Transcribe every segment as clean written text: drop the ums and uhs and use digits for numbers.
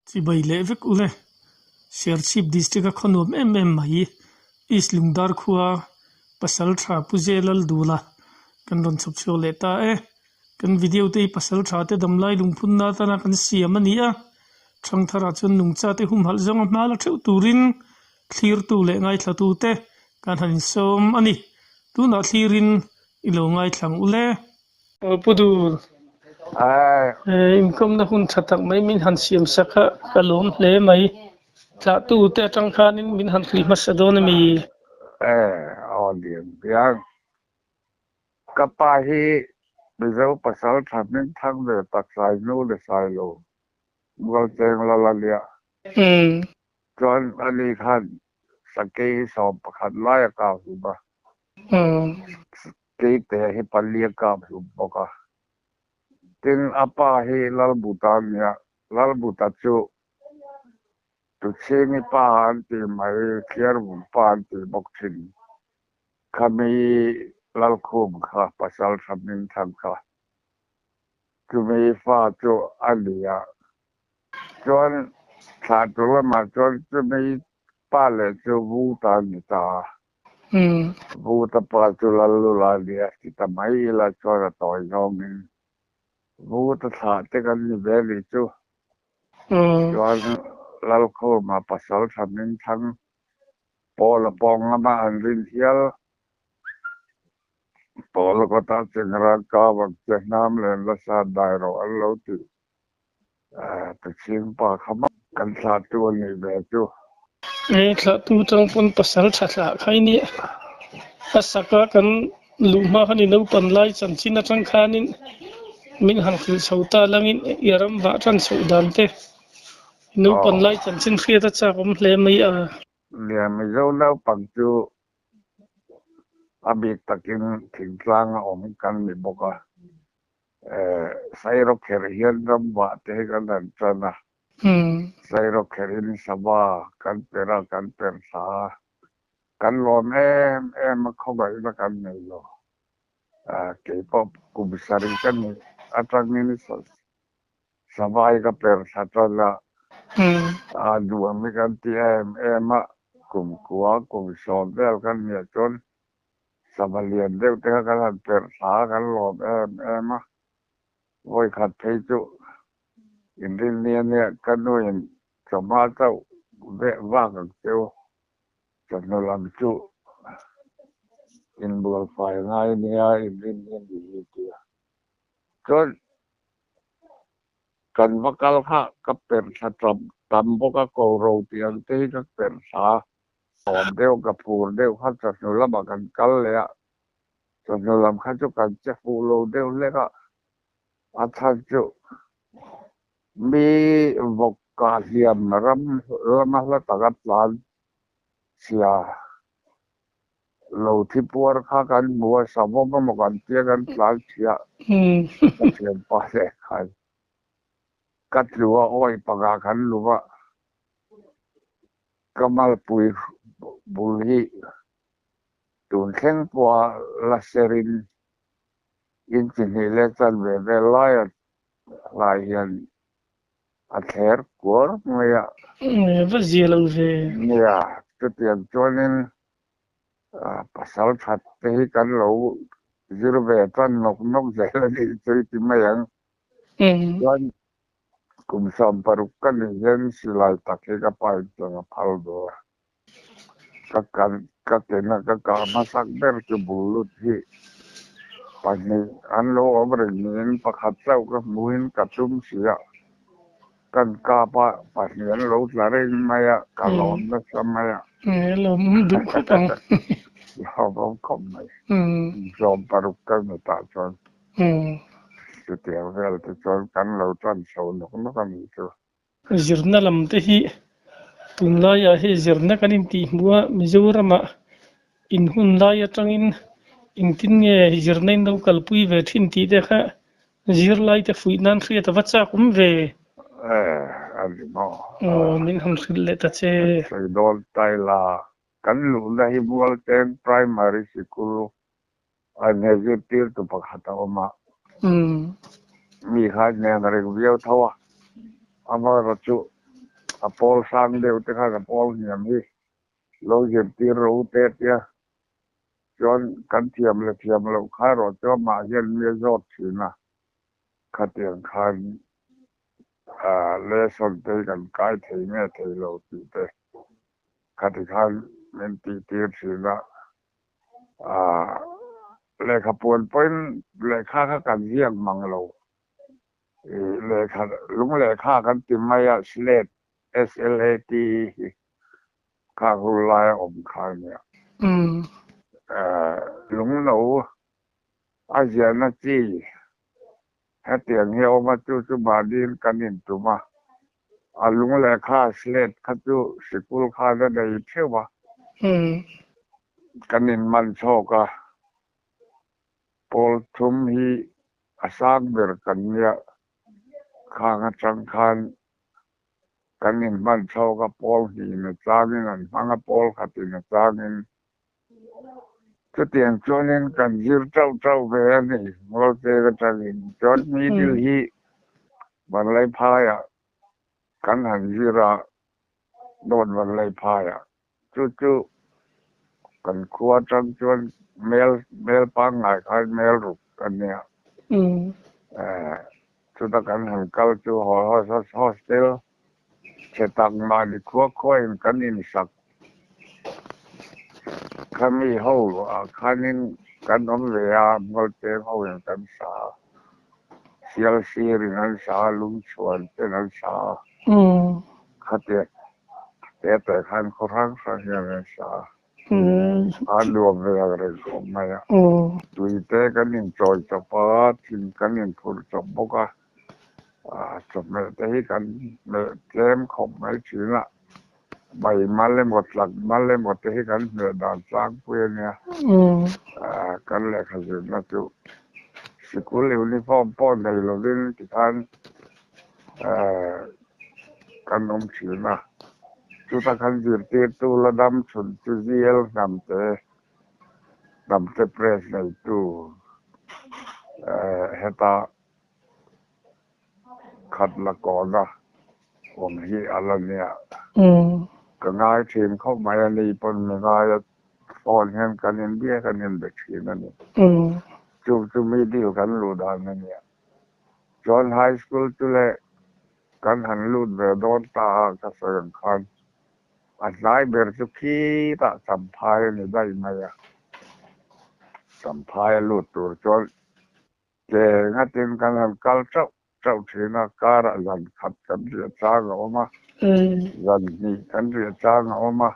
Chibai leh vek ule. Serchhip District a khawnuam em em mai East Lungdar khua Pasal Tha Pu Ze Laldula kan rawn chhawp chhuak leh ta e. Kan video te hi Pasal Tha te damlai lungphunna atana kan siam a ni a, Thangtharah chuan nungcha te humhalh zawnga hma la theuh turin thlirtu leh ngaithlatu te kan han insawm a ni. Tunah thlirin i lo ngaithlang ule. Aw Pu Dul, inkawmna hun tha tak mai min han siam sak a, ka lawm hle mai. Thlahtu te atang khanin min han hlui hmasa dawn a mi? Aw lian piang. Ka pa hi Mizo pasal tha hming thang ve tak Sainu leh Sailo Mualcheng lal a nia. Chuan ani khan sakei hi 11 lai a kap hlum a. Keite hi pali a kap hlum bawk a. Tin, a pa hi Lalbuta a nia. Lalbuta chu Tuchhingi pa an ti mai, Thliarvum pa an ti bawk thin. Khami Lalkhum kha, pasal tha hmingthang kha, chumi fa chu a ni a. Chuan thla tu lamah chuan chumi pa leh chu Vuta a ni ta a. Vuta pa chu Lallula a ni a, ti ta mai ila chuan a tawi zawngin Vuta thlah te kan ni ve ni chu. Chuan Lalkhuma pasal tha hmingthang Pawl a pawng lama an rin hial. Pawl a kawtah chengrang kau ang che hnam len la sat dai rawh an lo ti. Tuchhing pa kha mah kan thlahtu a nih ve chu. E thlahtu tang pawn pasal tha thlah kha i nia. A sak a kan luh hma khan i naupan lai chanchin atang khanin min han hrilh chho ta langin i ram vah tan chhoh dan te i naupan lai chanchin hriat a chak awm hle mai a. Nia Mizo naupang chu a bik takin thingtlang a awm kan ni bawk a. Sairawkherh hian ram vah te hi kan han tan a, Sairawkherhin sava kan per a, kan per thla a, kan lawm em em a, khawngaihna kan nei lo. Kei pawh kum sarih ka nih atangin sava hi ka per thla tan a, a nuam hi kan ti em em a, kum kua kum 10 vel kan nih chuan Sava lian deuh te kha kan han perh thla a, kan lawm em em a. Vawi khat phei chu inrinni a nia, ka nuin chawhma chauh veh vak ang che u, chawhnu lam chu inbual fai ngai nia inrinni a ni hi ti a. Chuan kan va kal kha ka perh thla tam bawk a, ko ro tih ang te hi ka perh thla a. Awm deuh ka phur deuh kha chawhnu lamah kan kal leh a, chawhnu lam kha chu kan che fuh lo deuh hlek a, a chhan chu mi vawk kah hliam ram lama hla taka tlan chhia lo thi puar kha kan hmu a, savawm emaw kan tia kan tlan chhia ka thianpa leh khan ka tlu a, awi panga kan lum a. Ka malpui bul hi tun thleng pawha la serin in chi hnih leh chanve vel laia hlai hian a thler kuar mai a. Va zia lo ve. Nia, chutiang chuanin pasal that te hi kan lo zir ve tan nawk nawk zel a nih chu i ti mai ang. Chuan Kum 16 ka nih hian silai tak hi ka pa in chuan a phal duh a. Ka kan ka kena ka kah hmasak ber chu bul lut hi pahnih an lo awm reng niin pakhat chauh ka hmuhin ka tum si a. Kan kap a, pahnih an lo tla reng mai a, ka lawm nasa mai a. Lawm duh khawp ang. Lawmawm khawp mai. Kum 60 ka ni tah chuan. Chutiang vel te chuan kan lo tan chho nawk nawk a nih chu. Zirna lam te hi tunlaiah hei zirna kan intih hmuh a, Mizoramah in hun lai atangin engtin nge zirna in lo kalpui ve thin tih te kha zirlai te fuih nan hriat a va chak awm ve. A ni maw? Aw, min han hrilh leh ta che. Sawi dawn ta ila, kan luhna hi Mualteng Primary Sikul A hne zirtirtu pakhat a awm a, mi kha a hnen reng viau tho a, amaherawhchu chu A pawl hrang deuh te khan a pawl hniam hi lo zirtir rawh u te a tia. Chuan kan thiam leh thiam loh kha erawh chu amah hian mi a zawt thin a, khatiang khan lesson te hi kan kai thei nge thei lo tih te khati khan min tih tir thin a. Lehkha puan pawhin lehkha kha kan ziak mang lo. Lehkha lung lehkha kan ti mai a, slate, S-L-A-T-E, hi kha hun laia awm kha a nia. Lungno a ziahna chi hetiang hi a awm a, chu chu mahniin kan intum a. A lung lehkha slate kha chu sikul khan a nei theuh a, kan inman chhawk a. Pawl thum hi a sang ber kan nia, khang atang khan kan inhman chhawk a, pawl hnihin a changin an hmang a, pawl khatin a changin. Chutiang chuanin kan zir tauh tauh ve a ni, Ngawlcheng atangin. Chuan middle hi Vanlaiphaiah kan han zir a, dawt Vanlaiphaiah. Chu chu kan khua atang chuan mel mel pangngai khan mel ruk a nia. Chuta kan han kal chu hostel chhe tak mahni khua khuain kan insak khami ho ah khanin kan awm ve a, Ngawlcheng hoin kan sa a, Sialsirin an sa a, Lungchhuan ten an sa a, khatia He teh khan khaw hrang hrang hian an sa a, a nuam ve ang reng khawp mai a. Tui te kan inchawi chawp a, thing kan inphurh chawp bawk a, chawhmeh te hi kan hmeh tlem khawp mai thin a, bai mal emaw tlak mal emaw te hi kan hmeh dan tlangpui a nia. Kan lehkha zirna chu sikul uniform pawh nei lovin tikhan Kan awm thin a, chuta kan zirtirtu la dam chhun chu ZL Hnamte, Hnamte Press neitu heta khat la kawna awm hi a la nia. Ka ngai thin khawp mai a, ni pawn mi ngaia phone hian kan inbia kan inbe thin a ni. Chu chu mi deal kan luh dan a nia. Chuan High School chu leh kan han lut ve dawn ta a ka sawi ang khan a hnai ber chu khitah Champhai a ni daih mai a. Champhai a lut tur chuan ke ngatin kan han kal teuh teuh thin a, karah zan khat kan riah chang a awm a, zan hnih kan riah chang a awm a,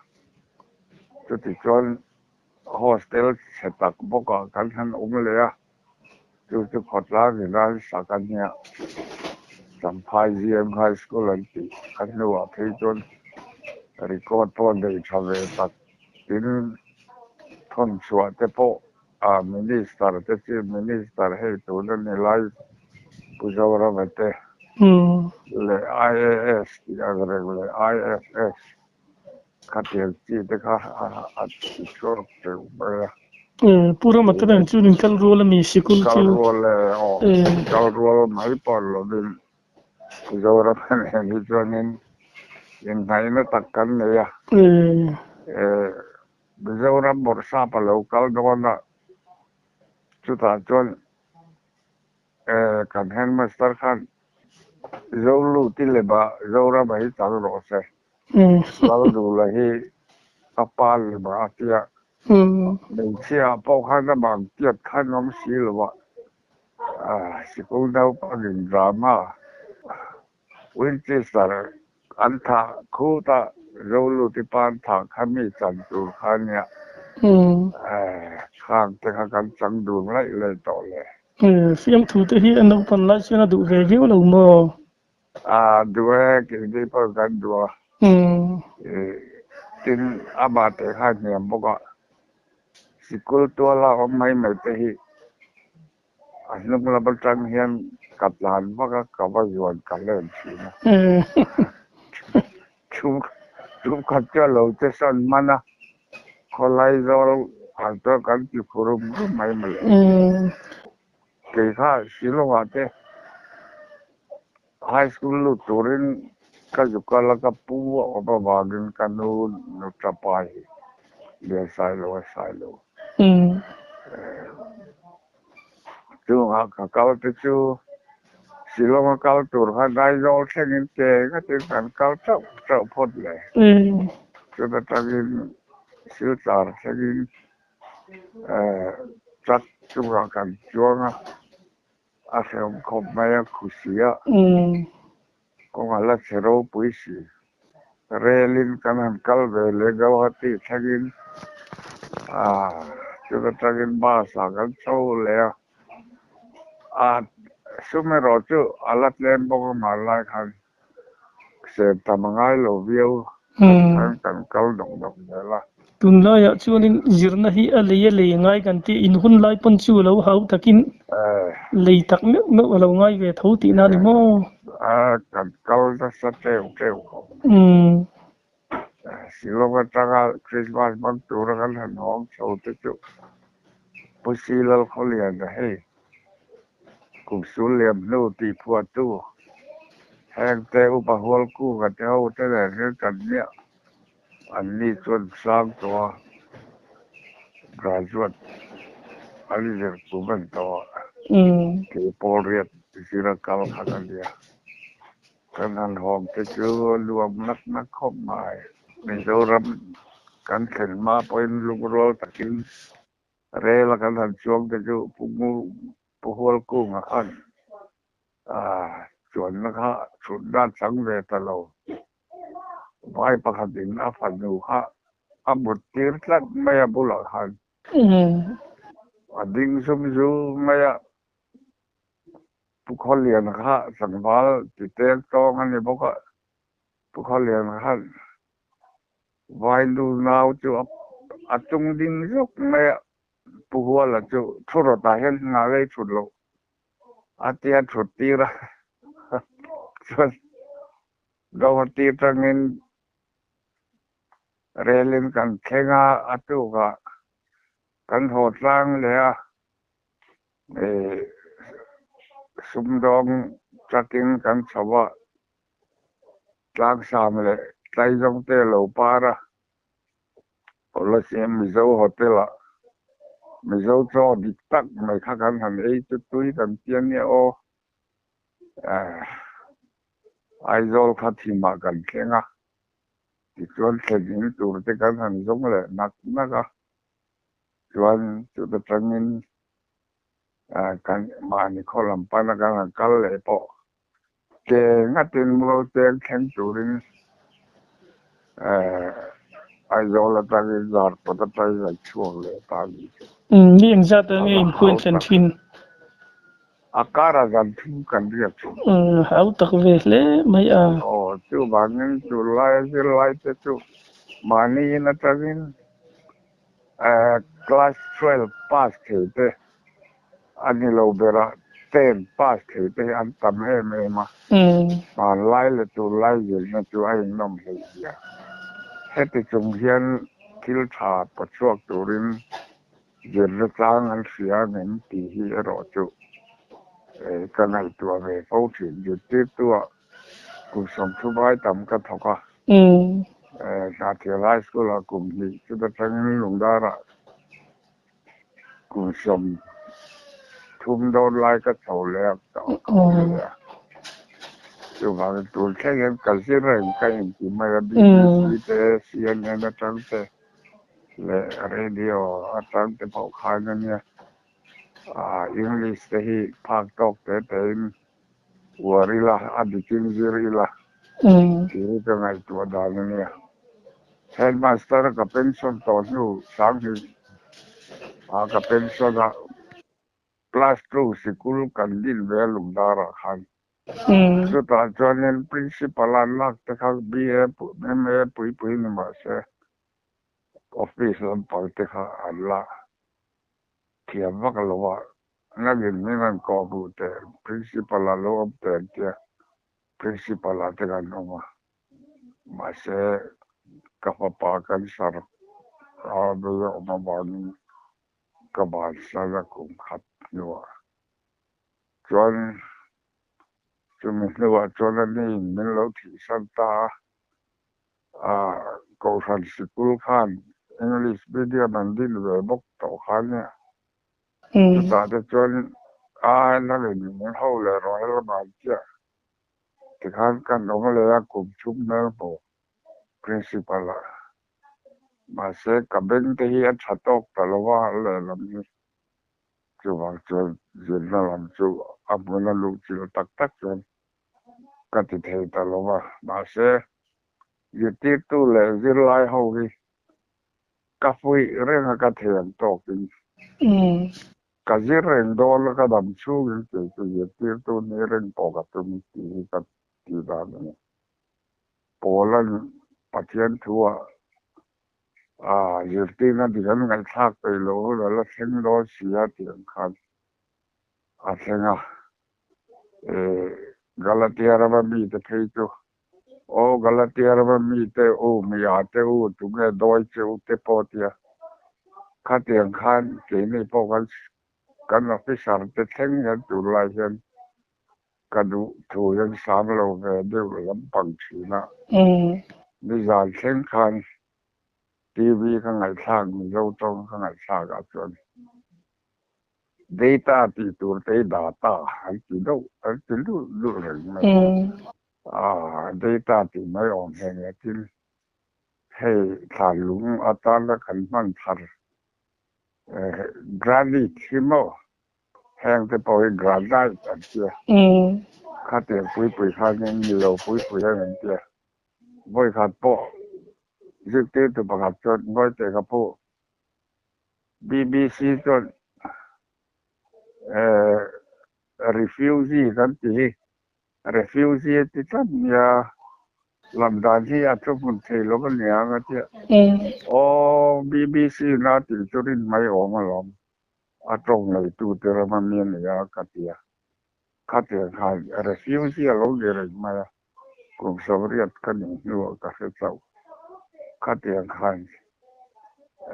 chutichuan hostel chhe tak bawkah kan han awm leh a. Chu chu khawtlang in an sak a nia, Champhai GM High School an tih a hnuah phei chuan record pawh nei tha ve tak tin thawn chhuah te pawh a Minister te Chief Minister hei tuna ni lai Pu Zorama te leh IAS tih ang reng leh IFS Khatiang chi te kha a ti chhuak teuh mai a. Pu Rama te nen chuan in kal rual a mi sikul chu? Kal rual e aw, kal rual mai pawh lovin Zorama nen hi chuanin inhnaihna tak kan nei a. Mizoram bawrhsap a lo kal dawn a, chutah chuan kan headmaster khan Zoluti lema Zorama hi chang rawh se. Laldula hi a pa lem a tia, hmeichhia ah pawh khan a bang tiat khan awm si lo a, sikul naupangin drama Winchester an thah khut a, Zoluti pa an thah kha mi chan tur kha ania, khang te kha kan chang dun laih laih tawh le. Fiamthu te hi a naupan lai chuan a duh ve viau lo maw? A duh e, keini pawh kan duh a. Tin, amah te kha hniam bawk a, sikul tuala awm mai mai te hi a hnung lam atang hian ka tlan vak a, ka va zuan ka hlen thin a. Chhum khat chu a lo che sawn hman a, khawlai zawl ah chuan kan ti khu rum rum mai mawle. Kei kha Shillong-ah te High School lut turin Ka zu kal a, ka pu a awm avangin ka nu nuta pa hi Liansailo a Sailo. Chungah ka kal te chu Shillong a kal tur khan Aizawl thlengin ke ngatin kan kal chauh chauh phawt le. Chuta tangin Silchar thlengin truck chungah kan chuang a, a hrehawm khawp mai a, khusi a. Kawng a la chhe ropui si. Rel in kan han kal ve leh Guwahati thlengin chuta tangin bus ah kan chho leh a, a sum erawh chu a la tlem bawk a hmanlai khan ser tam a ngai lo viau khan kan kal dawk dawk zel a. Tunlaiah chuanin zirna hi a lei a lei ngai kan tih in hun lai pawn chu lo hau takin lei tak meuh meuh a lo ngai ve tho tihna a ni maw? Kan kal nasa teuh teuh khawp. Shillong atanga Christmas hmang tura kan han hawng chho te chu Pu Silal Khawliana hei kum sul liam hnu tih phuahtu heng te Upa Hualkunga te ho te nen hian kan miah. An ni chuan sang tawh a, graduate an zir kum an tawh a, kei pawl riat zir a kal khan a nia. Kan han hawm te chu a luam nak nak khawp mai. Mizoram kan thlen hma pawhin lungrual takin rel a kan han chuang te chu Pu Ngur Pu Hualkunga khan chuanna kha chhutna a chang ve ta lo. Vai pakhatin a fanu kha a mut tir tlat mai a bulah khan a ding zum zum mai a, Pu Khawlian kha tlangval ti teng tawng a ni bawk a, Pu Khawlian khan vai nu nau chu a tung ding zawk mai a, Pu Huala chu thu rawtah hian nghah rei thut loh a tia thut tir a chuan Guwahati atangin rel in kan thleng a, a tukah kan haw tlang leh a, sumdawng truck in kan chho a, tlangsam leh tlaizawng te a lo par a. Kolasib Mizo Hotel ah Mizo chaw dik tak mai kha kan han ei chu tui kan ti a nia aw. Aizawl kha thimah kan thleng a, tichuan thlen in tur te kan han zawng leh nak nak a, chuan chuta tangin kan mahni khaw lam pana kan han kal leh pawh Ke ngatin Mualcheng thleng turin Aizawl atangin Zarkawt atangin an chhuak leh ta a nih chu. Mi engzat a nge inphuain thlen thin? A karah zan thum kan riak thin. Hau tak ve hle mai a. Aw, chuvangin tunlai a zirlai te chu mahni in atangin class 12 pass thei te A ni lo ber a, ten pass thei te hi an tam em em a, hmanlai leh tunlai zirna chu a innawm hleih zia. Heti chung hian thil tha pawchhuak turin zirna tlang an hria ang em tih hi erawh chu ka ngaihtuah ve fo thin. Zirtirtuah kum sawmthubai tam ka thawk a, Hnahthial High School-ah kum hnih chuta tangin Lungdarah Kum 30 dawn lai ka chho leh a, ka awm leh a. Chuvangin tun thleng hian ka zir reng ka inti mai a, BBC te, CNN atang te leh radio atang te pawh khan a nia. English te hi phak tawk te tein uar ila, a dikin zir ila tih hi ka ngaihtuah dan a nia. Headmaster ka pension tawh hnu sanghnih ah ka pension a, class two sikul kan din ve a lungdarah khan. Chutah chuanin principal an lak te kha BA, MA puipui ni mah se office lampang te kha an la thiam vak lo a. Nangin min rawn kawh hmuh teh, Principal a lo awm teh an tia, Principal ah te kan awm a, mahse ka fapa cancer a vei a awm avangin ka bansan a kum khat hnuah chuan. Chumi hnuah chuan a niin min lo thihsan ta a, ah Kohhran sikul khan English medium an din ve bawk tawh kha nia. Chutah te chuan a nangin min ho leh rawh helama an tia. Tikhan kan awm leh a kum chhum hmel hmu Principal ah. Mahse ka beng te hi a tha tawk ta lo a lehlam hi. Chuvang chuan zirna lam chu a hmuna luh chilh tak tak chuan ka ti thei ta lo va. Mahse, zirtirtu leh zirlai ho hi ka fuih reng a ka thei ang tawkin ka zir reng dawn a, ka dam chhungin kei chu zirtirtu ni reng pawh ka tum tih hi ka tih dan a ni. Pawlan Pathian thu-ah A zirtirna dik an ngaihthlak peih loh hun a la thleng dawn si a tih ang khan a thleng a. Galatia rama mite phei chu, Aw Galatia rama mite u, mi a te u, tunge dawi che u te pawh tia khatiang khan keini pawh kan kan officer te thleng hian tunlai hian Ka duh thu hian sam lo ve deuh lampang thin a. Nizan thleng khan TV ka ngaihthlak Mizo tawng ka ngaihthlak ah chuan data tih tur te hi data an ti deuh an ti luh luh reng mai. Aaa data tih mai awm heng e tin hei thlan lung atana kan hman thar granite hi maw Heng te pawh hi granite an tia. Khatiang puipui khanin Mizo puipui hian an tia. Vawikhat pawh zirtirtu pakhat chuan Ngawite ka pu BBC chuan refugee kan ti hi refugee a ti tlat nia lam dan hi a thu hmun thei lo a niang a tia. Aw BBC na tih chu rin mai awm alawm. A tawng neitute rama mi a ni a ka ti a, khatiang khan refugee a lo ni reng mai a, kum sawmriat ka nih hnuah ka hre chauh. Khatiang khan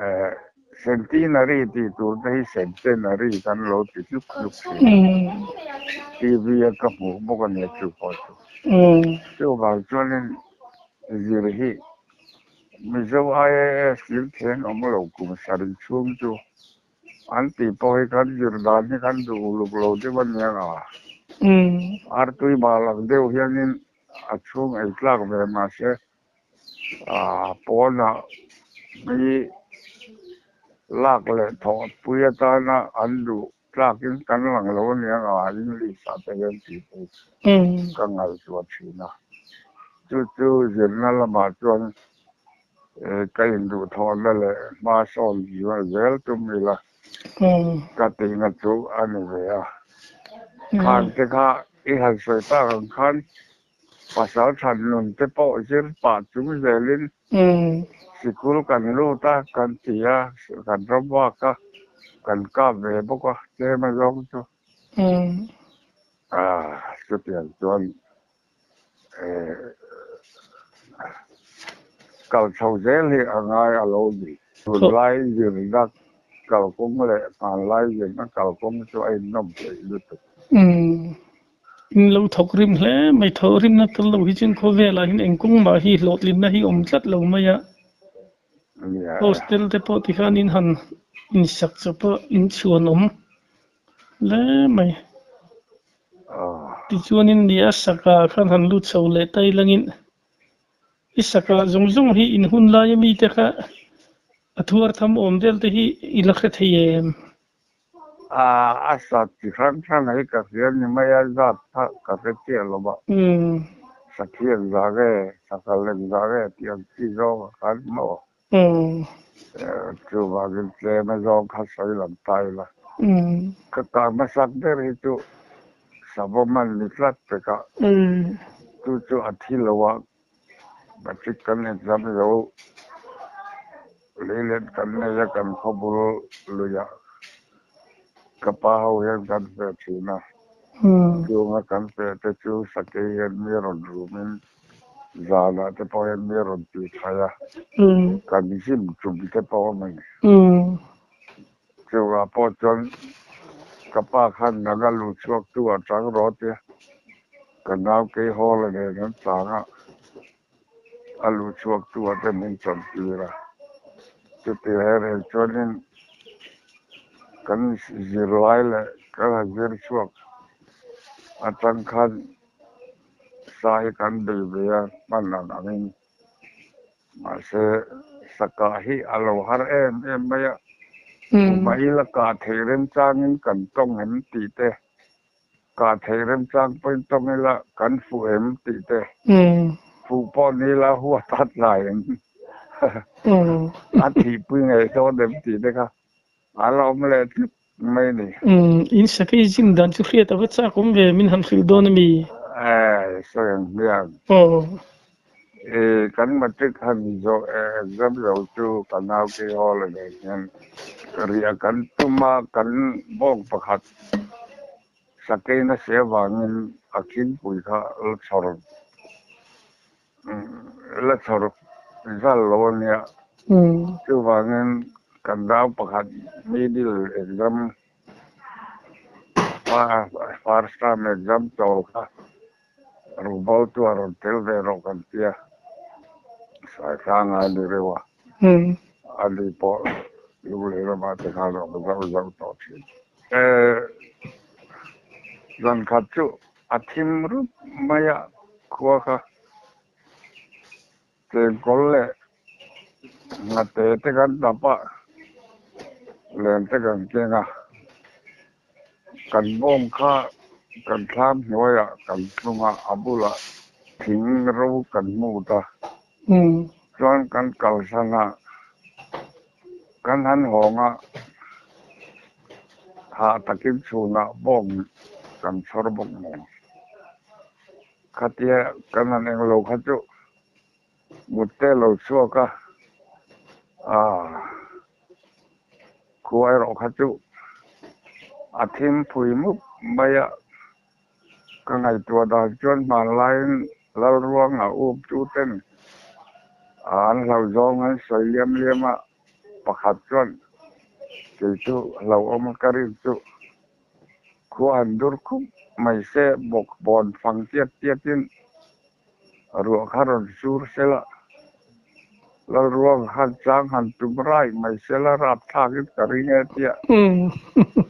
eh centenary tih tur te hi centenary kan lo ti hlup hlup thin a, TV a ka hmuh bawk a nia chu pawh chu. Chuvang chuanin zir hi Mizo IAS thil thleng awm lo kum sarih chhung chu an tih pawh hi kan zir dan hi kan duh uluk lo deuh a nia nga. Artui bal ang deuh hianin a chhung ei tlak ve mahse pawnah mi lak leh thawh pui atana an duh tlakin kan lang lo a nia nga English ah te hian tih pawh ka ngaihtuah thin a. Chu chu zirna lamah chuan ka induhthawhna leh hma sawn zel tum ila ka tihna chu a ni ve a. Khan te kha i han sawi tak ang khan pasal than nun te pawh zir pah chung zelin sikul kan lut a, kan ti a, kan rawmvak a, kan kap ve bawk a, tlem azawng chu. Chutiang chuan kal chho zel hi a ngai a lo ni. Tunlai zirna kalkawng leh hmanlai zirna kalkawng chu a innawm theih lutuk. In lo thawk rim hle mai, thawh rimna tel lo hi chuan khawvelah hian eng kawng mah hi hlawhtlinna hi awm tlat lo mai a. Hostel te pawh tikhan in han insak chawp a, inchhuan awm hle mai. Tichuanin ni a saka khan han lut chho leh ta ilangin i saka zawng zawng hi in hun laia mite kha a thuar tham awm vel te hi i la hre thei em? A sat chi hrang hrang hi ka hria ni mai a, zat kha ka hre chiah lo va. Sakhi an zah nge, sakal an zah nge tih ang chi zawng a khan maw? Chuvangin tlem a zawng kha sawi lam ta ila. Ka kah hmasak ber hi chu savawm an ni tlat pek a, chu chu a thi lo a, matric kan exam zo leilet kan nei a, kan khawbul luiah ka pa ho hian kan feh thin a, chunga kan feh te chu sakei hian mi rawn rumin Zanah te pawh hian mi rawn tih thlai a, kan zim tum te pawh awm a ni. Chuvah pawh chuan ka pa khan nanga lu chhuak tu a chang rawh tia. Ka nau Keihawla nen an chang a, a lu chhuak tu ah te min chawlh tir a. Chuti reng reng chuanin kan zirlai leh kan han zir chhuak atang khan sa hi kan bei ve a hman ang angin mahse sakah hi a lo har em em mai a, Tumah ila kah theih remchangin kan tawng em tih te Kah theih remchang pawhin tawng ila kan fuh em tih te, fuh pawh ni ila huat a tlai em, a thihpui ngei dawn em tih te kha a la awm leh tlut mai a ni. In sakei zin dan chu hriat a va chak awm ve, min han hrilh dawn a mi? Ae, sawi ang hmiang. Kan matric han zawh exam zo chu ka nau kei hall a nen hian riah kan tum a, kan bawk pakhat sakei nasa avangin a khingpui kha la chhawr la chhawr zal lo a nia. Chuvangin kan nau pakhat middle exam first term exam chawl kha Rukbo chu a rawn tel ve rawh kan tia, Saihranga a ni reuh a, a ni pawh Lunglei ramah te khan a awm zauh zauh tawh thin. Zan khat chu a thim rup mai a, khua kha chengkawl leh nghate te kan dap a, len te kan keng a. Kan bawng kha kan thlam hnuaiah kan tlung a, a bulah thing ro kan hmut a, chuan kan kalsan a, kan han hawng a, hah takin chhunah bawng kan chhawr bawk nen. Khatia kan han englo kha chu Mutte lo chhuak a, aah khua erawh kha chu a thim phui mup mai a, ka ngaihtuah dan chuan hmanlaiin Lalruanga up chu ten an hlauh zawng an sawi liam liam a, pakhat chuan kei chu hlauhawm ka rin chu khua han dur khup mai se bawk bawn fang tiat tiatin Ruah kha rawn sur sela, Lalruang khan chang han tum rai mai sela rapthlakin ka ring e tia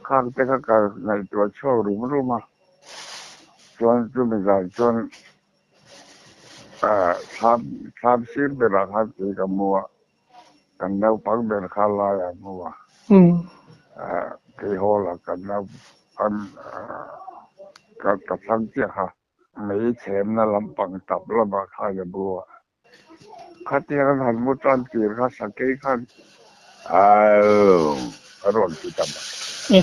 khang te kha ka ngaihtuah chhuak rum rum a, chuan chumi zan chuan thlam thlam sir berah khan tui ka mu a, kan naupang ber kha laiah a mu a, keihawl ah kan naupang ka thlang chiah kha. Mei chhemna lampang tap lamah khan a bu a, khatiang an han mu tan tir kha sakei khan Aung a rawn ti ta mai.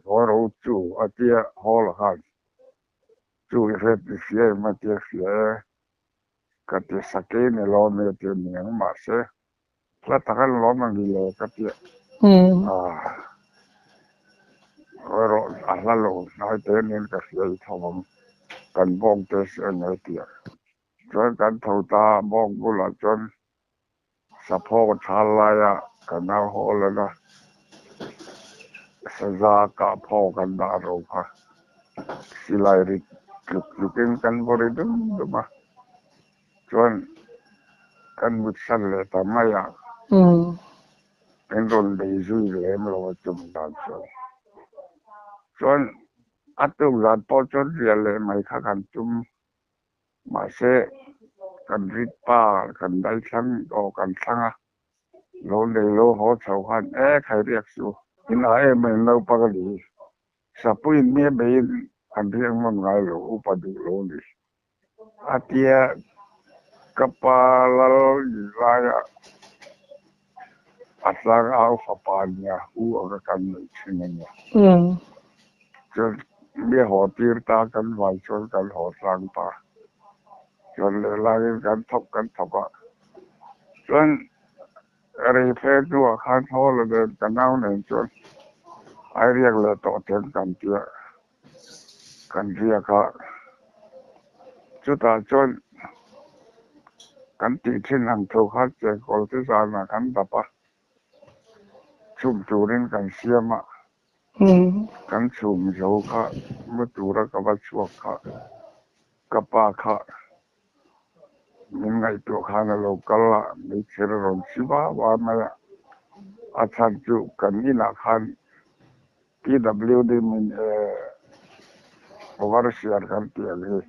Ngawi ro chu a tia hawl khan chu i hret i hria em a tia hria e ka ti sakei ni lo ami a tia niang mahse Hla tak an lawm ang le ka ti a, erawh a hla lo hnai te nen ka hria i tho ang, kan bawng te si a nge ti a. Chuan kan tho ta a, bawng bulah chuan saphaw thal laia ka nau haw lan a, saza kah phaw kan dah ro kha silai rit tluk tlukin kan vaw ri dum dum a. Chuan kan mutsan leh ta mai a, min rawn bei zui lem lo a chum dan chuan. Chuan a tuk zan pawh chuan riah leh mai kha kan tum, mahse kan rit pa kan dai thlang aw kan thlang a, lo nei lo haw chho khan e khai riak chu. Inah em em naupang a ni. Sapuiin mi a beiin an riak ngawt ngai lo, upa duh lo a ni. A tia ka pa lal ni laia a tlang au fapa nia u anga kan neih thin a nia. Chuan mi haw tir ta kan vai chuan kan haw tlang ta. Chuan lehlangin kan thawk kan thawk a. Chuan rei fe hnuah khan haw la nen ka nau nen chuan ai riak leh tawh teng kan tia. Kan riak a, chutah chuan kan tih thin ang tho kha chengkawl te zanah kan dap a, chhum turin kan siam a. Kan chhum zo kha mu tura ka va chhuak kha ka pa kha min ngaihtuah khan a lo kal a, meichher a rawn si va va mai a, a chhan chu kan inah khan PWD min overseer kan tih ang hi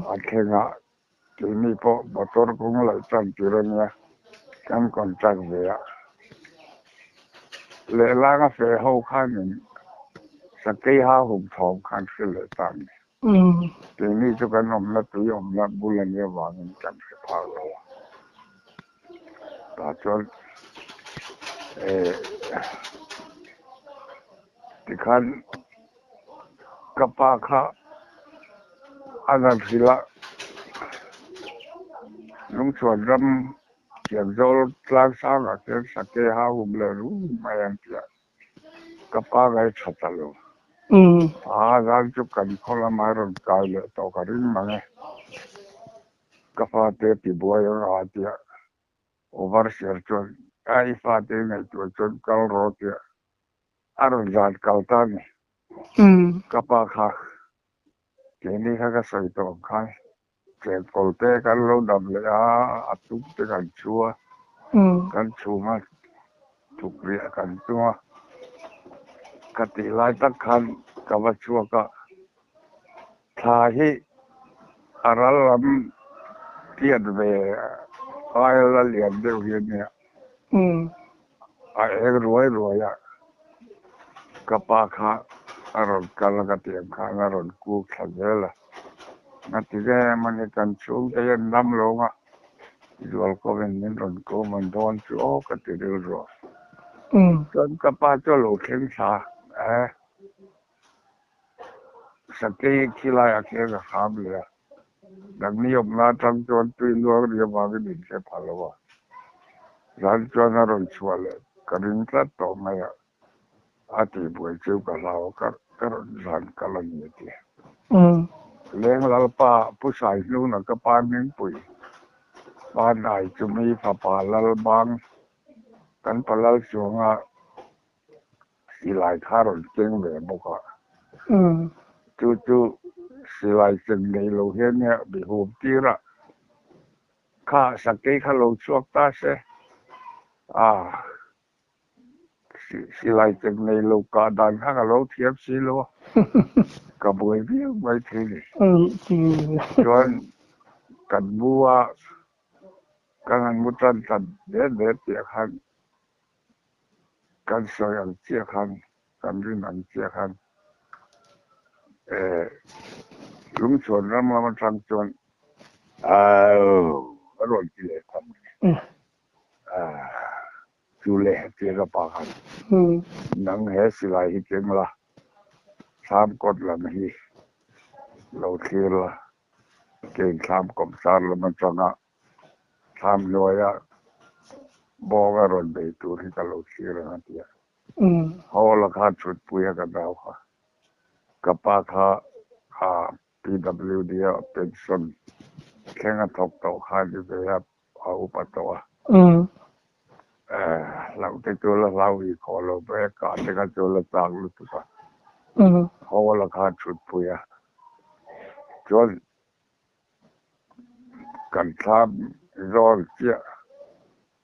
a thleng a, keini pawh motor kawng laih tan tur a nia, kan contract ve a. Lehlanga feh ho khanin sakei ha hum thawm khan hre leh ta a ni. Keini chu kan awmna tui awmna bul a nih avangin kan hre phak lo a. Tah chuan tikhan ka pa kha a zan hrilh a, Lungchhuan ram Thiamzawl tlang sangah khian sakei ha hum leh rum mai an ti a, ka pa ngai tha ta lo. A zan chu kan khaw lamah rawn kai leh tawh ka ring mang e. Ka fate tibuai ang a tia overseer chuan a i fate ngaihtuah chuan kal rawh tia a rawn zan kal ta a ni. Ka pa kha keini kha ka sawi tawh ang khan chengkawl te kan lo dam leh a, a tum te kan chhu a, kan chhum a, thukriah kan tum a. Ka tih lai tak khan ka va chhuak a. Thla hi a ral lam tiat ve aia la lian deuh hi a nia. A eng ruai ruai a, ka pa kha a rawn kal a ka tih ang khan a rawn kuk thla zel a. Ngati nge mawni kan chhungte hian dam lo nga zualkawmin min rawn kawm an dawn chu aw ka ti rilru a. Chuan ka pa chu a lo thleng thla e. Sakei khilaiah khian a hram leh a, nangni awmna atang chuan tui luang ri avangin in hre pha lo a, zan chuan a rawn chhuah leh ka ring tlat tawh mai a, a tih buai chu ka hlau a, ka rawn zan kal a ni a ti. Leng Lalpa Pu Saihnuna ka pa Hmingpui pa nai chumi fapa Lalbang kan Palal chuanga Silai kha rawn keng ve bawk a. Chu chu silai cheng nei lo hian nia mi hum tir a, kha sakei kha lo chhuak ta se, a silai cheng nei lo kah dan kha ka lo thiam si lo a, ka buai viau mai thei ni. Chuan kan mu a, kan han mu tan tan det det tih khan Kan sawi ang chiah khan, kan rin ang chiah khan eh Lungchhuan ram lam atang chuan Au! a rawn ti leh ta mai. Ah, chu leh tia ka pa khan nang he silai hi keng la, thlam kawt lam hi lo thlir la, keng thlam kawmsar lam atanga Thlam hnuaia bawng a rawn bei tur hi ka lo thlir ang a ti a. Hall a kha thutpui a ka dau kha. Ka pa kha kha PWD a pension thleng a thawk tawh kha a ni ve a, a upa tawh a. Hlauh te chu la hlau ih khawh lo mai a, kah te kha chu la chak lutuk a. Hall a kha thutpui a. Chuan Kan thlam zawn chiah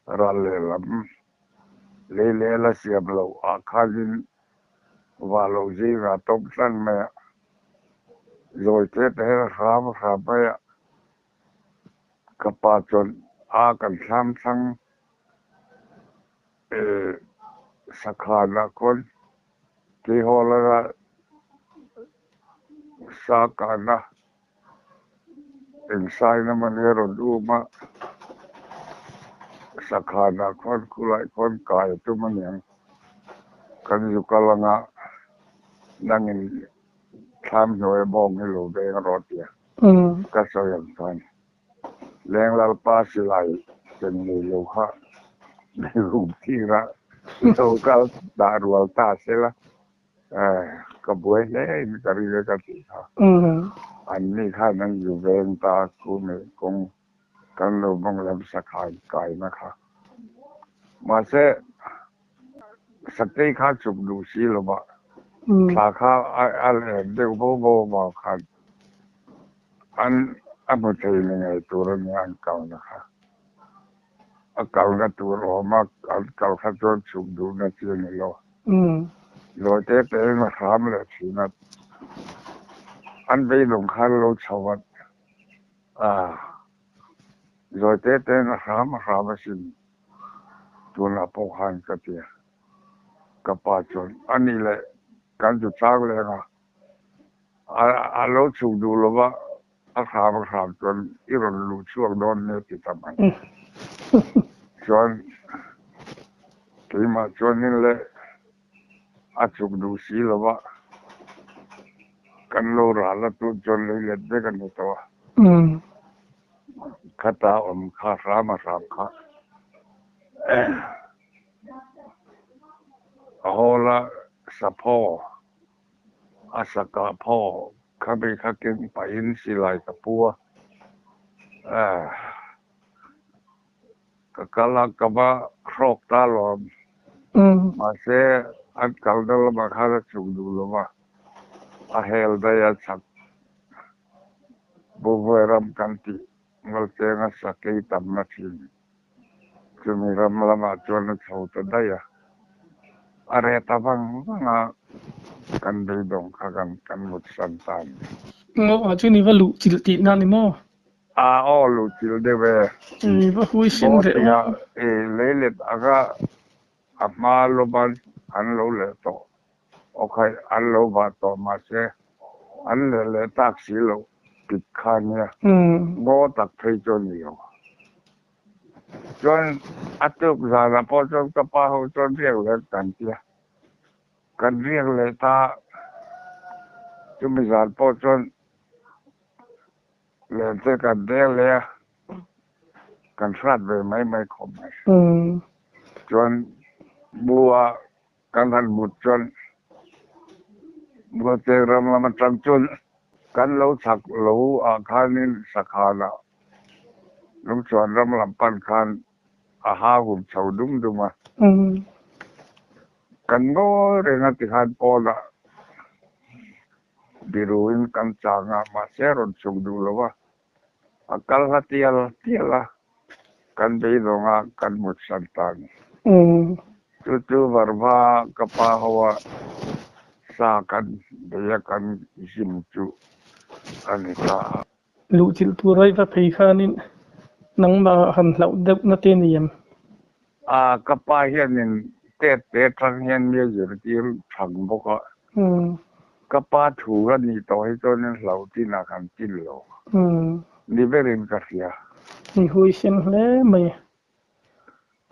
ral lehlam lei leh la siam loh ah khanin va lo zingah tawm tlang mai a, zawi te te hian a hram hram mai a, ka pa chuan a kan thlam thlang sakhanah khawn keihawl a sa kahna Engsaina man hi a rawn um a, sakhanah khuan khulai khuan kai a tum aniang. Kan zu kal anga nangin thlam hnuai a bawng hi lo veng rawh tia ka sawi ang khan Leng Lalpa silai cheng nei lo kha rum tir a lo kal dah rual ta sela. Ka buai hle in ka ring a ka tih kha. An ni khan an zu veng ta ku meh kawng kan lo bawng lam sakhan kaina kha. Mahse, Sakei kha chuk duh si lo va. Thla kha a len deuh bo bo avang khan an a hmu thei ni ngei tur a nia an kalna kha. A kalna tur awm a, an kal kha chuan chhuk duhna chi a ni lo. Zawi te tein a hram leh thin a, an beidawng khan lo chho a, zawi te tein a hram a hram asin tunah pawh khan ka ti a. Ka pa chuan, A nih leh kan chu chang leng a, a lo chhuk duh lo va, a hram a hram chuan i rawn luh chhuak dawn nia ti ta mai. Chuan keimah chuanin le a chhuk duh si lo va, kan lo ral a tun chuan lei let vek a ni tawh a. Khata awm kha hram a hram kha. A hawl a sapho, a sakah phaw khami kha keng pahin silai ka pu a, ka kal a ka va hrawk ta lawm. Mahse an kalna lamah khan a chhuk duh lo va, a hel daih a chhak Buhvuai ram kan tih Ngalchenga sakei tamna thin. Chumi ram lamah chuan a chho ta daih a, a reh ta vang vang a, kan beidawng kha kan kan mut san ta a ni. Ngaw ah chuan i va luh chilh tihna a ni maw? A aw luh chilh deuh e. I va hui sin Maw ve tia aw. I leilet anga a hma lawman an lo leh tawh. Aw khaih an lo vah tawh mahse an leh leh tak si loh pit kha nia. Ngaw tak phei chu a ni lo. Chuan a tuk zanah pawh chuan ka pa ho chuan riak leh kan ti a, kan riak leh ta chumi zan pawh chuan len te kan deng leh a, kan hrat ve mai mai khawp mai. Chuan bu-a kan han mut chuan Mualcheng ram lam atang chuan kan lo chhak lo ah khanin sakhanah Lungchhuan ram lam pan khan a ha hum chho dum dum a. Kan ngawi reng a tikhan pawnah biruin kan chang a, mahse rawn chhuk duh lo a, a kal hla tial tial a, kan beidawng a, kan mut san ta a ni. Chu chu Varva ka pa ho a sa kan bei a kan zim chu a ni ta a. Luhchilh tur ai va phei khanin nangmah han hlauh deuh na te ni em? A, ka pa hianin tet te atang hian mi a zirtir thang bawk a. Ka pa thu a nih tawh hi chuanin hlauh chinah kan chin lo. Ni berin ka hria. Ni huaisen hle mai.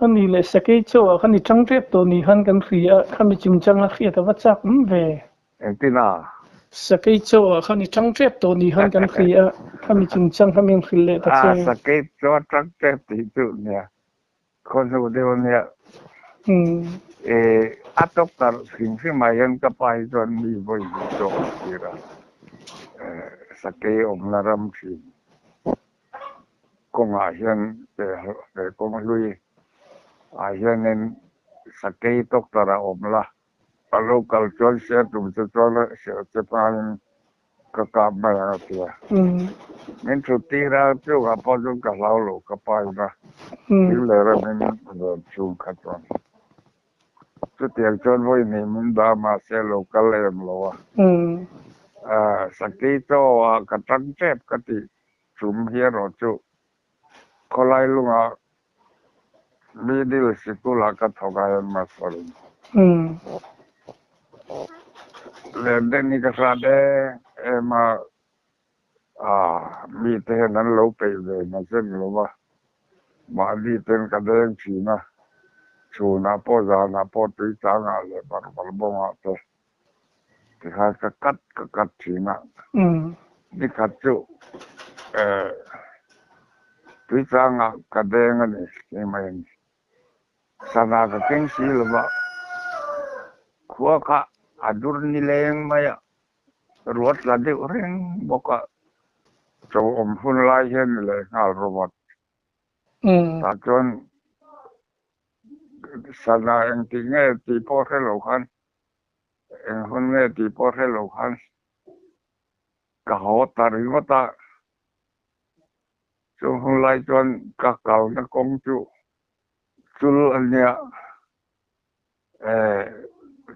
A ni leh sakei chaw ah khan i tang tep tawh ni khan kan hria a, khami chungchang a hriat a va chak awm ve. Engtin a? Sakei chaw ah khan i tang tep tawh ni khan kan hria a, khami chungchang kha min hrilh leh ta che. A, sakei chaw a tang tep tih chu nia, khaw hnu deuh a nia. E, a tawk tarh hrim hrim ah hian ka pa hi chuan mi vawi hnih chaw a thlir a, sakei awmna ram thin. Kawngah hian he kawng hlui ah hianin sakei doctor a awm la, a lo kal chuan hriat tum che chuan hrilh che hmain ka kap mai ang a ti a. Min thut tir a, chungah pawh chuan ka hlau lo ka pa in a thil leh ramin rawn chhung kha chuan. Chutiang chuan vawi hnih min dah mahse lo kal em lo a. Sakei chaw ah ka tang tep ka tih chum hi erawh chu khawlai lungah middle sikul ah ka thawk a headmaster in. Len hi ka hrat em em a, mite hian an lo peih ve hmasa lo va, mahni ten ka deng thin a, chhunah pawh zanah pawh tuichangah leh barbar bawngah te tikhan ka kat ka kat thin a, nikhat chu tuichangah ka deng a ni keimah in. Sana ka keng si lo va, khua kha a dur nileng mai a. Ruat la deuh reng bawk a, cho awm hun lai hian ni leh nghal Robert. Tah chuan sana engtik nge tih pawh hre lo khan Eng hun nge tih pawh hre lo khan ka haw ta ringawt a. Chung hun lai chuan ka kalna kawng chu chul a nia.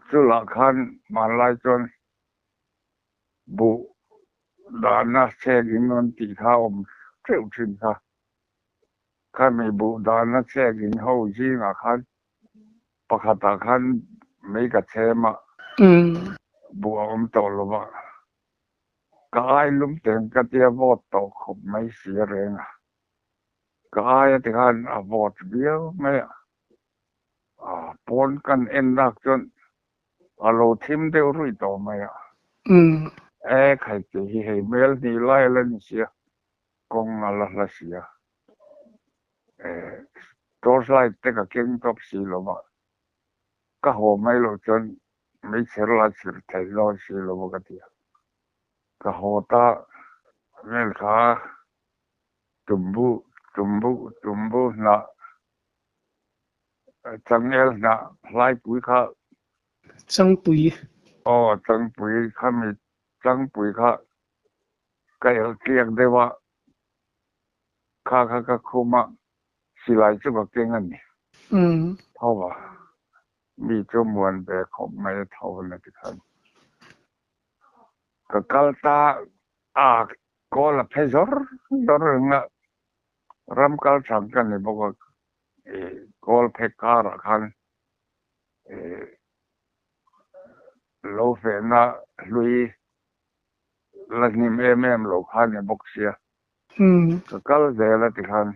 Chulah khan hmanlai chuan buh dahna chhek in rawn tih kha a awm teuh thin kha. Khami buh dahna chhek in ho zingah khan pakhatah khan mei ka chhem a, buh a awm tawh lo va. Ka ai lum teng ka tia vawt tawh khawp mai si a reng a. Ka ai a tikhan a vawt viau mai a. Pawn kan en lak chuan a lo thim deuh ruih tawh mai a. E khai tih hi hei hmel hnih lai a la ni sia, kawng a la hla sia. E torch light te ka keng tawp si lo va, ka haw mai loh chuan meichher la chhir thei dawn si lo va ka ti a. Ka haw ta vel kha tumbu tumbu tumbu hnah Changel hnah hlaipui kha. Changpui. Aw Changpui khami Changpui kha ka elh tliak deuh a, kha kha ka khum a, silai chu ka keng a ni. Tho va, mi chu muan ve khawp mai a tho na ti khan. Ka kal ta a, kawl a phe zawr zawr reng a, Ram kal chang ka ni bawk a, kawl phek karah khan lo fehna hlui la hnim em em lo kha ni bawk sia. Ka kal zel a tikhan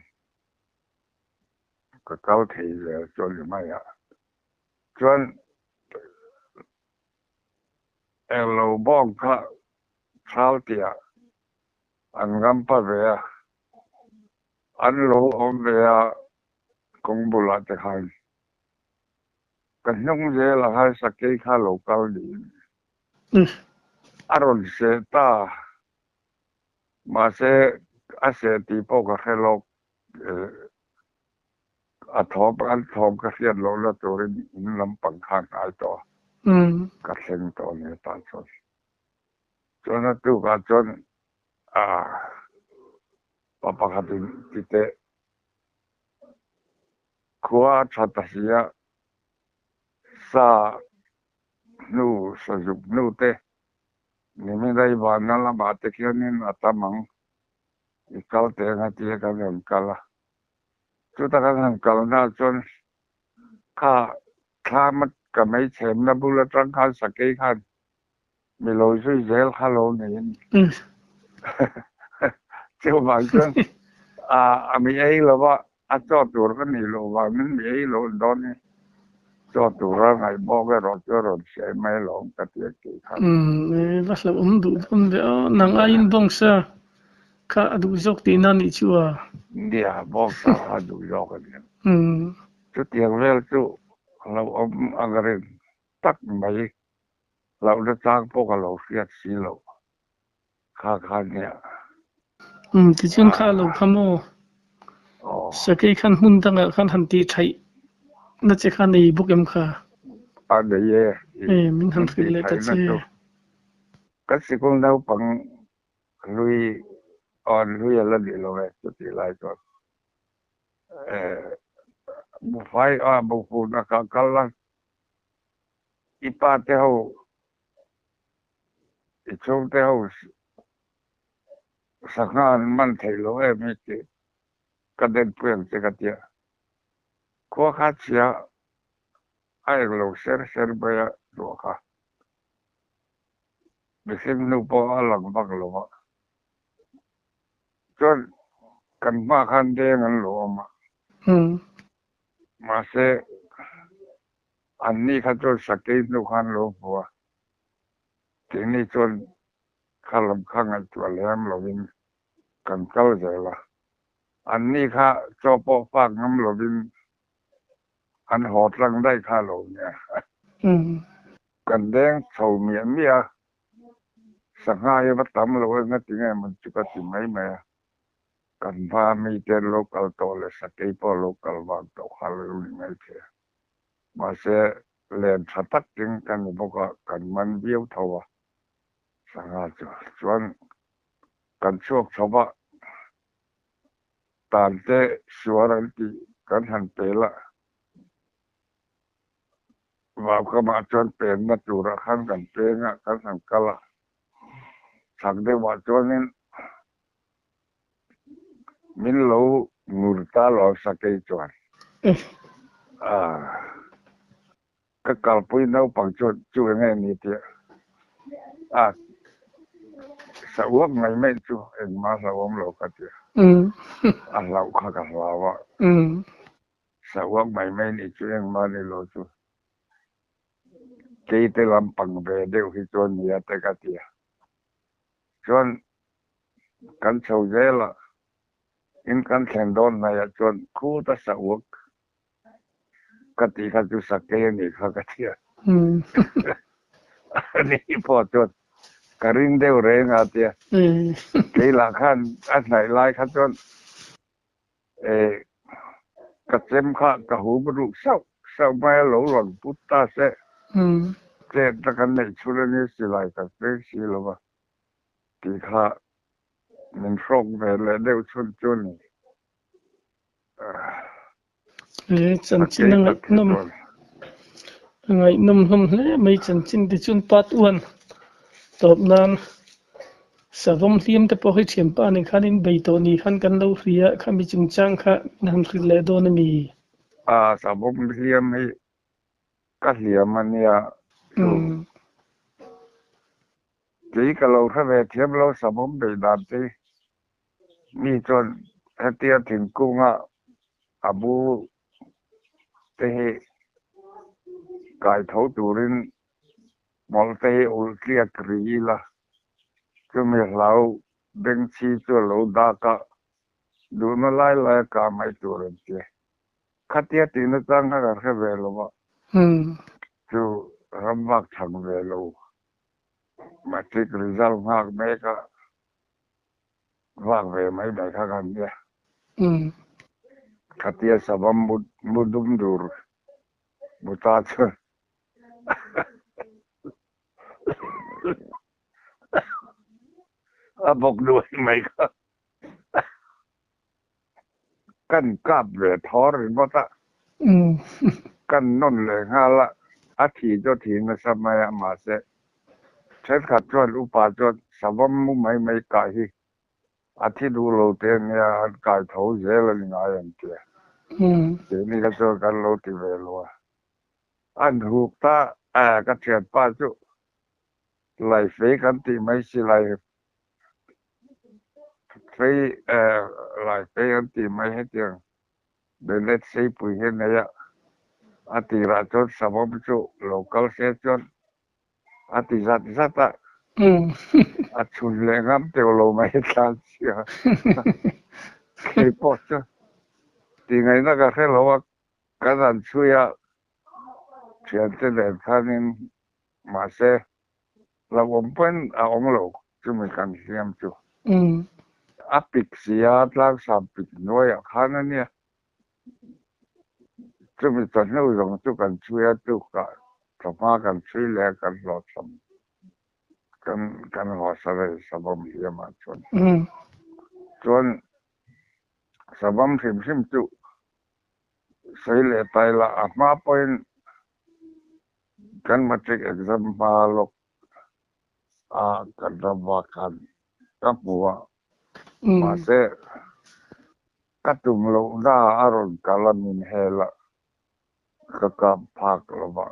ka kal thei zel chu a ni mai a. Chuan englo bawng kha thal tihah An rampa ve a, an lo awm ve a kawng bulah te khan ka hnung zelah khan sakei kha lo kal niin a rawn seh ta, mahse a seh tih pawh ka hre lawk, a thawm an thawm ka hriat lohna turin in lampang khan a hnai tawh a, ka thleng tawh a ni tah chuan. Chuan a tukah chuan pa pakhatin ti teh khua a tha ta si a, sa hnu, sa zuk hnu te nimin vanna lamah te khianin a tam ang, i kal teh ang a ti a kan rawn kal a. Chuta kan han kalna ah chuan kha thlam a ka meichhemna bul atang khan sakei khan Mi lo zui zel kha lo niin chuvang chuan a mi ei lova a chaw tur ka nih loh vangin mi ei loh dawn hi chaw tura ngaih bawk erawh chu a rawn hriai mai alawm ka ti a tih kha. Umm va hlauhawm duh dawn ve aw, nang aiin bawngsa kha a duh zawk tihna a nih chu a. Nia, bawngsa kha a duh zawk a nia. Chutiang vel chu hlauhawm ang reng tak mai. Hlauhna chang pawh ka lo hriat si loh kha kha nia. Umm tichuan kha a lo kha maw? Sakei khan hmun dangah khan han tih thaih na che kha nei bawk em kha? A nei e, E min han hrilh leh ta che. Kan sikul naupang hlui aw an hlui a la ni lo e chutih lai chuan e buhfai a buhfuna kha kal a. I pa te ho, i chhung te ho sangha an man theih lo em hi tih ka denpui ang che ka ti a. Khua kha chhia a eng lo ser ser mai a ruah kha. Mihring hnu pawh a lang vak lo a. Chuan kan hma khan deng an lo awm a. Mahse Anni kha chuan sakei hnu khan lo hmu a, keini chuan kha lam kha ngaihtuah lem lovin kan kal zel a. Anni kha chaw pawh fak ngam lovin an haw tlang daih kha lo nia. Kan deng chho miah miah a, sangha hi va tam lo eng a ti nge maw chu ka ti mai mai a. Kan hma mite an lo kal tawh leh sakei pawh a lo kal vang tawh kha lo ni mai thei a. Mahse, Len tha tak keng kan ni bawk a, kan man viau tho a sangha chu. Chuan kan chhuak chho va, tan te suar an tih kan han pel a, vaukamah chuan penna turah khan kan peng a, kan han kal a, chhak deuhah chuanin Min lo ngur ta lo sakei chuan. Ka kalpui naupang chuan chu enge ni tih a sa uak mai mai chu engmah hlauhawm lo ka ti a. A hlauh kha ka hlau a. Sa uak mai mai nih chu engmah ni lo chu. Keite lampang ve deuh hi chuan nia te ka ti a. Chuan kan chho zel a, in kan thlen dawn hnaihah chuan khuta sa uak ka tih kha chu sakei a nih kha ka ti a. Ani pawh chuan ka ring deuh reng a tia. Keilah khan a hnaih lai kha chuan Ka chem kha ka hum ruh sauh sauh mai a, lo rawn put ta se. Chet na kan neih chhun a nia silai ka veng si lo va tih kha min hrawk ve leh deuh chhun chu a ni. He chanchin a ngaihnawm a ngaihnawm hlawm hle mai chanchin te chuan part one tawp nan Savawm hliam te pawh hi thianpa nen khan in bei tawh ni khan kan lo hria a, khami chungchang kha min han hrilh leh dawn a ni. A, savawm hliam hi ka hliam a nia chu. Kei ka lo hre ve thiam lo savawm bei dan te hi. Mi chuan hetia thingkunga a bu te hi kai tho turin Hmawlh te hi ulh tliak ri ila, chumi hlau bengchhi chu a lo dak a, duhna lai lai a kah mai tur an ti. Khatia tihna chang kha ka hre ve lo va, chu ram vak chhang ve lo, matric result nghak mek a, vak ve mai mai kha kan nia. Khatia sava mu dum dur mu ta chuan A bawk duai mai kha kan kap ve thawr ringawt a, kan nawn leh nghal a, a thi chu a thi nasa mai a, mahse thenkhat chuan upa chuan savawm mu mai mai kah hi A thi duh lo te ania an kai tho zel a ni ngai ang tia. Keini kha chuan kan lo ti ve lo a. An huk ta a ka thianpa chu lai fei kan tih mai si lai fei lai fei an tih mai hetiang Benet seipui hi a nei a. A tirah chuan savawm chu lo kal se chuan A ti zat zat a, a chhun leh ngam teuh lo mai tlan sia. Kei pawh chu ti ngaihna ka hre lo a, kan han chhui a, thiante nen khanin mahse hlauhawm pawhin a awm lo chumi kan hliam chu. A pik sia, tlangsam pik hnuaiah khan a nia. Chumi chawhnu zawng chu kan chhui a, tlukah thlawhma kan chhui leh a, kan hlawhchham kan kan haw sa ve savawm hliamah chuan. Chuan savawm hrim hrim chu sawi leh ta ila a hma pawhin kan matric exam hma lawk a kan ram vak khan ka hmu a, mahse Ka tum loh na a rawn kal a min hel a, ka kap phak lo va,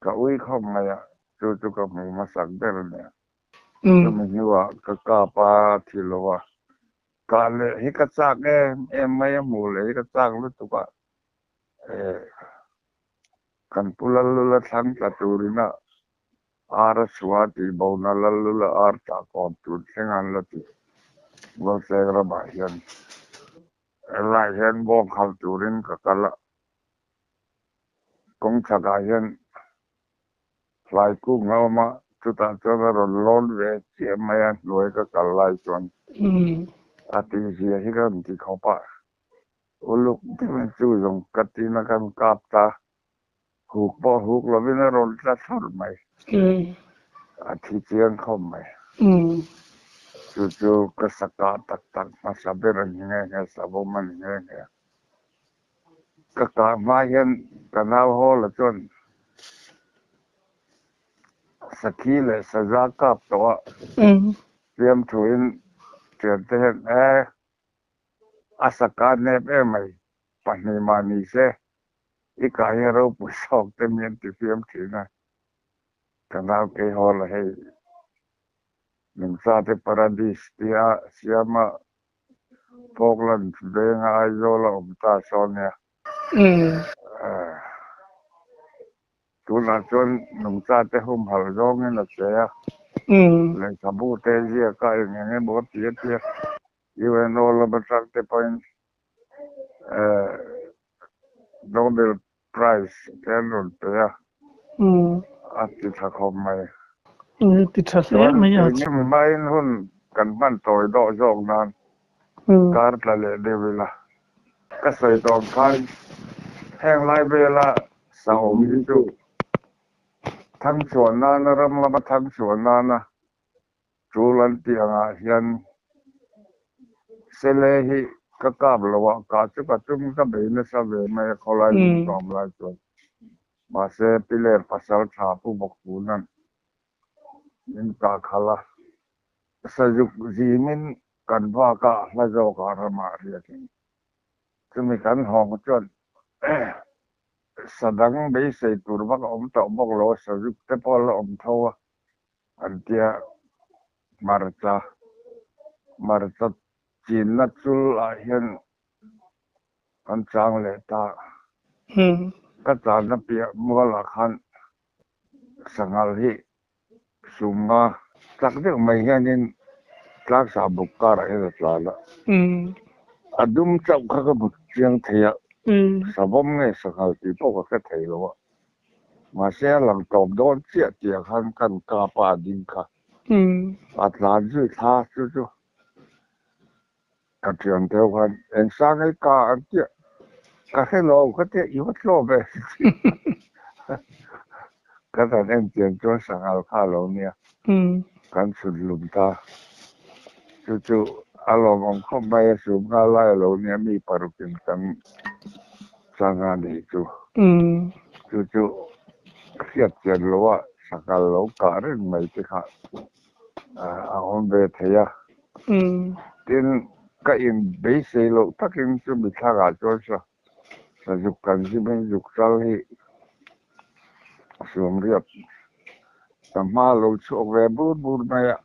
ka ui khawp mai a, chu chu ka hmu hmasak ber a nia. Chumi hnuah ka kap a thi lo a, kah leh hi ka chak em em mai a, hmuh leh hi ka chak lutuk a, kan pu Lallula thlang tla turin a Ar a chhuah a tih bona Lallula ar tah kawm tur thleng an la ti. Mualtleng ramah hian helaiah hian bawng khalh turin ka kal a, kawng chhakah hian hlai kung a awm a, chutah chuan a rawn lawn ve chiah mai a, hnuai ka kal lai chuan a tihzia hi ka rawn ti khawp a, uluk deuhin chu zawng ka tina kan kap ta. Huk pawh huk lovin a rawn tla thlawrh mai. A thi chiang khawp mai. Chu chu ka sa kah tak tak hmasa ber a ni nghe nghe, savawm a ni nghe nghe. Ka kah hma hian ka nau hawl a chuan Sakhi leh saza kap tawh a, fiamthuin thiante hian e a saka nep em mai, pahnih mah ni se i kah hi a ropui zawk te mi an ti fiam thin a, ka nau kei hawl a hei nungchate paradis tia siama Falklands venga Aizawl a awm ta sawn nia. Tunah chuan nungchate humhalh zawngin a che a, lehkhabu te ziaka eng eng emaw a ti a tia UNO lam atang te pawhin Nobel Prize te an rawn pe a, a ti tha khawp mai. Ti tha hle mai a. Chuan keini hmain hun kan hman tawi dawh zawk nan kar tla leh deuh ila. Ka sawi tawh ang khan heng lai vela sahawm hi chu thangchhuah nana ram lama thangchhuah nana tul an tih angah hian sele hi ka kap lo a, kah chu ka tum ka bei nasa ve mai a khawlai lung tlawm lai chuan. Mahse piler pasal tha pu bawk tunan min kah khalh a, sazuk zimin kan vak a hla zawkah ramah riakin chumi kan hawng chuan sadang beisei tur vak a awm tawh bawk lo a, sazuk te pawh a la awm tho a an tia hmarcha hmarcha chinna chul ah hian kan chang leh ta. Ka channa piah mualah khan sanghal hi sumnga chak deuh mai hianin tlangsa buk karah hian a tlan a. A dum chauh kha ka hmu chiang thei a, savawm nge sanghal tih pawh ka hre thei lo a. Mahse a lang tawp dawn chiah tih ah khan kan kap a a ding kha. A tlan zui thla chu chu Ka thiam deuh khan eng sang ei ka an tia, ka hre lo ka tia i va tlawm e. Ka dan en chian chuan sanghal kha a lo nia, kan chhun hlum ta. Chu chu a lawmawm khawp mai a, sum nghal lai a lo nia mi parukin kan chang a nih chu. Chu chu hriat chian loh a sanghal lo kah reng mai te kha a awm ve thei a. Tin, ka in beisei loh takin chu mithlakah chuan sa sazuk kan zimin zuk chal hi suamriat ka hma lo chhuak ve bur bur mai a.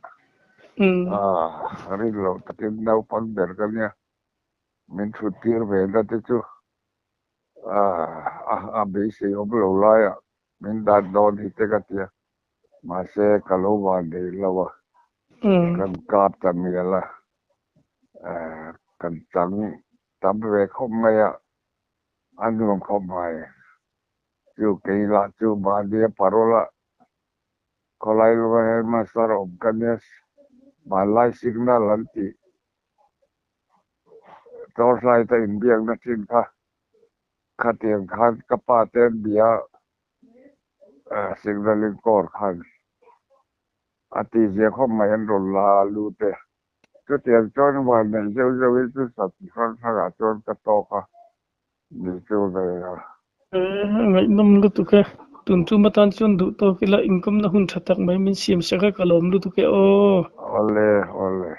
Rin loh takin naupang ber ka nia, min thut tir ve na te chu a beisei awm lo laiah min dan dawn hi te ka tia. Mahse ka lo van nei lo a, kan kap ta mial a, kan chang tam ve khawp mai a, a nuam khawp mai. Chu kei lah chu mahni a parol a, khawlai lova headmaster awm ka nia, hmanlai signal an tih torchlight a inbiakna thin kha, khatiang khan ka pa te an bia a. Signaling Corps khan a tihzia khawp mai an rawn la a lut e. Chutiang chuan van neih zeuh zeuh hi chu sat hrang hrangah chuan ka tawk a ni chu ve a. Ngaihnawm lutuk e. Tun tum atan chuan duh tawk ila inkawmna hun tha tak mai min siam sak a ka lawm lutuk e aw. Awle awle.